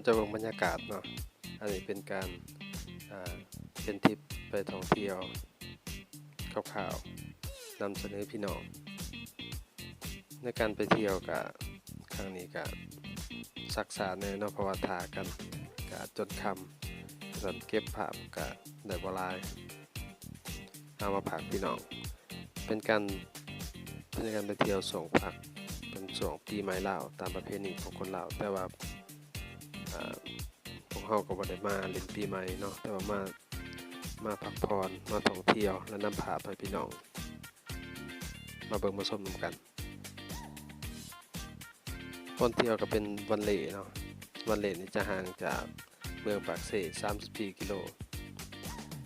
ເຈົ້າເບິ່ງບັນຍາກາດເນາະ. ອັນນີ້ເປັນການ ອ່າ ເປັນທຣິບໄປທ່ອງທ່ຽວຄ່າວໆ ນຳສະເໜີພີ່ນ້ອງ. ໃນການໄປທ່ຽວກະ ຄັ້ງນີ້ກະຊັກຊ້າແດ່ເນາະ ເພາະວ່າຖ້າກັນກະຈົນຄ່ຳ ຊັ້ນເກັບພາບກະໄດ້ບໍ່ຫຼາຍ. ເອົາມາຝາກພີ່ນ້ອງ ເປັນການ ເປັນການໄປທ່ຽວຊ່ວງພັກ ເປັນຊ່ວງປີໃໝ່ລາວ ຕາມປະເພນີຂອງຄົນລາວ. ແຕ່ວ່າ ອ່າ ພວກເຮົາກໍບໍ່ໄດ້ມາຫຼິ້ນປີໃໝ່ເນາະ ແຕ່ວ່າມາ ມາພັກຜ່ອນ ມາທ່ອງທ່ຽວ ແລະ ນຳພາບໃຫ້ພີ່ນ້ອງມາເບິ່ງມາຊົມນຳກັນ. ບ່ອນທ່ຽວກໍເປັນວັນເລເນາະ. ວັນເລນີ້ຈະຫ່າງຈາກເມືອງປາກເຊສາມສິບສີ່ກິໂລ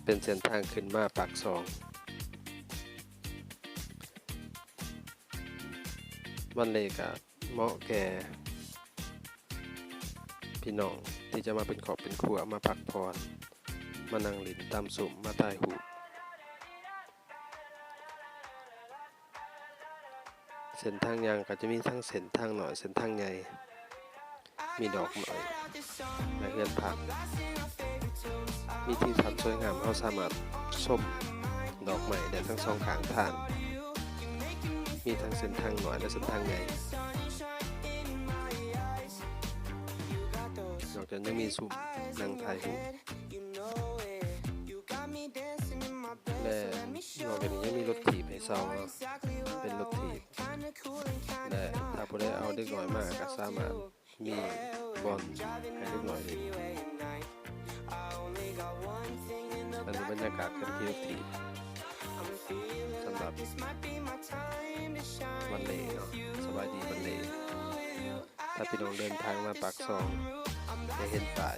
ເປັນເສັ້ນທາງຂຶ້ນມາປາກຊ່ອງ. ວັນເລກະເໝາະແກ່ພີ່ນ້ອງທີ່ຈະມາເປັນຄອບເປັນຄົວ ມາພັກຜ່ອນ ມານັ່ງຫຼິ້ນຕາມຊຸມ ມາຖ່າຍຮູບ. ເສັ້ນທາງຍ່າງກໍຈະມີທັງເສັ້ນທາງນ້ອຍ ເສັ້ນທາງໃຫຍ່ ມີດອກໄມ້ ແລະ ເຮືອນພັກ ມີທິວທັດສວຍງາມ. ເຮົາສາມາດຊົມດອກໄມ້ໄດ້ທັງສອງຂ້າງທາງ ມີທັງເສັ້ນທາງນ້ອຍ ແລະ ເສັ້ນທາງໃຫຍ່. ນອກຈາກນັ້ນຍັງມີຊຸມນັ່ງຖ່າຍຮູບ ແລະ ນອກຈາກນີ້ຍັງມີລົດຖີບໃຫ້ເຊົ່າເນາະ ເປັນລົດຖີບ ແລະ ຖ້າຜູ້ໃດເອົາເດັກນ້ອຍມາກໍສາມາດມີບ່ອນໃຫ້ເດັກນ້ອຍຫຼິ້ນ. ອັນນີ້ບັນຍາກາດການຂີ່ລົດຖີບສຳລັບວັນເລເນາະ ສະບາຍດີວັນເລ. ຖ້າພີ່ນ້ອງເດີນທາງມາປາກຊ່ອງ ຈະເຫັນປ້າຍ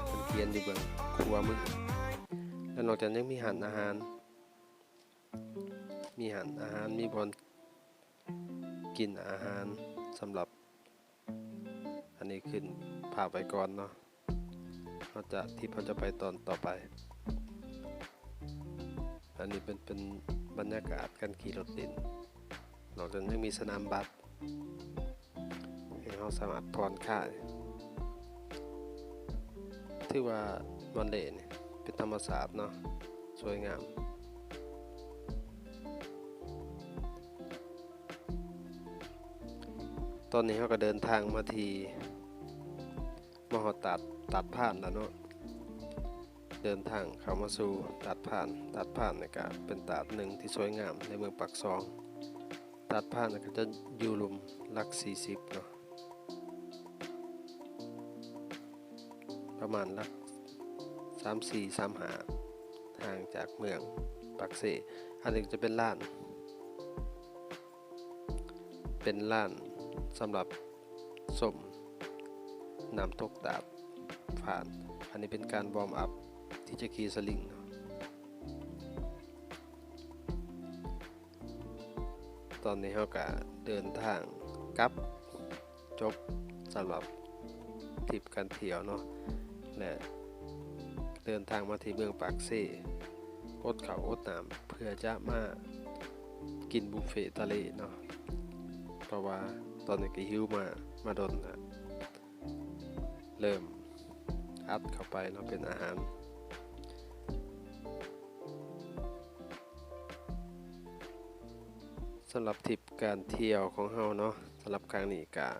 ເພິ່ນຂຽນຢູ່ເບື້ອງຂວາມື ແລະ ນອກຈາກນັ້ນຍັງມີຮ້ານອາຫານ ມີຮ້ານອາຫານ ມີບ່ອນກິນອາຫານສຳລັບ ອັນນີ້ຂຶ້ນພາບໄວ້ກ່ອນເນາະ ເຮົາຈະ ທຣິບເຮົາຈະໄປຕອນຕໍ່ໄປ. ອັນນີ້ເປັນ ເປັນບັນຍາກາດການຂີ່ລົດຫຼິ້ນ ນອກຈາກນັ້ນຍັງມີສະໜາມບາດ ໃຫ້ເຮົາສາມາດຜ່ອນຄາຍ. ຖືວ່າວັນເລນີ້ເປັນທຳມະຊາດເນາະ ສວຍງາມ. ຕອນນີ້ເຮົາກໍເດີນທາງມາທີ່ ມາຮອດຕາດ ຕາດຜ່ານແລ້ວເນາະ. ເດີນທາງເຂົ້າມາສູ່ຕາດຜ່ານ. ຕາດຜ່ານນີ້ກະເປັນຕາດໜຶ່ງທີ່ສວຍງາມໃນເມືອງປາກຊ່ອງ. ຕາດຜ່ານນີ້ກະຈະຢູ່ລຸ່ມຫຼັກສີ່ສິບເນາະ ປະມານຫຼັກສາມສີ່ ສາມຫ້າ ຫ່າງຈາກເມືອງປາກເຊ. ອັນນີ້ຈະເປັນລານ ເປັນລານສຳລັບຊົມນ້ຳຕົກຕາດຜ່ານ. ອັນນີ້ເປັນການວອມອັບທີ່ຈະຂີ່ສະລິງເນາະ. ຕອນນີ້ເຮົາກະເດີນທາງກັບ ຈົບສຳລັບທຣິບການທ່ຽວເນາະ ແລະ ເດີນທາງມາທີ່ເມືອງປາກເຊ ອົດເຂົ້າອົດນ້ຳ ເພື່ອຈະມາກິນບຸບເຟທະເລເນາະ ເພາະວ່າຕອນນີ້ກໍຫິວມາ ມາດົນແລ້ວ ເລີ່ມອັດເຂົ້າໄປເນາະ ເປັນອາຫານ. ສຳລັບທຣິບການທ່ຽວຂອງເຮົາເນາະ ສຳລັບຄັ້ງນີ້ກະ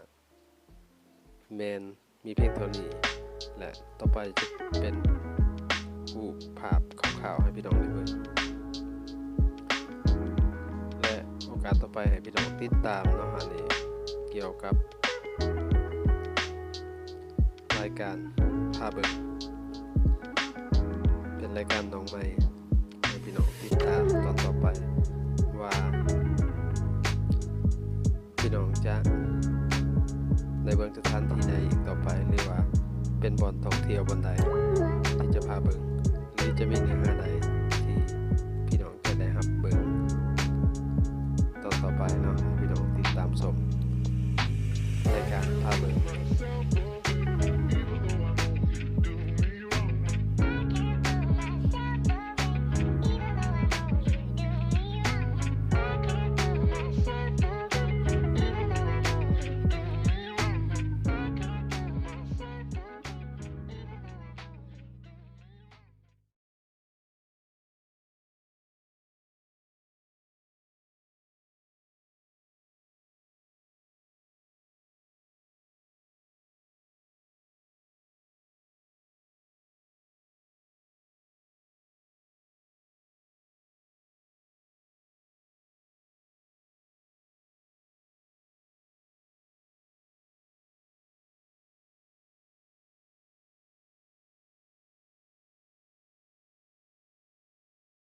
ແມ່ນມີພຽງເທົ່ານີ້ ແລະ ຕໍ່ໄປຈະເປັນຮູບພາບຄ່າວໆໃຫ້ພີ່ນ້ອງໄດ້ເບິ່ງ ແລະ ໂອກາດຕໍ່ໄປໃຫ້ພີ່ນ້ອງຕິດຕາມເນາະ ອັນນີ້ກ່ຽວກັບ ລາຍການພາເບິ່ງ ເປັນລາຍການນ້ອງໃໝ່ ໃຫ້ພີ່ນ້ອງຕິດຕາມຕອນຕໍ່ໄປ ວ່າພີ່ນ້ອງຈະໄດ້ເບິ່ງສະຖານທີ່ໃດອີກຕໍ່ໄປ ຫຼືວ່າເປັນບ່ອນທ່ອງທ່ຽວບ່ອນໃດທີ່ຈະພາເບິ່ງ ຫຼືຈະມີເນື້ອຫາໃດທີ່ພີ່ນ້ອງ ຈະໄດ້ຮັບເບິ່ງຕອນຕໍ່ໄປເນາະ.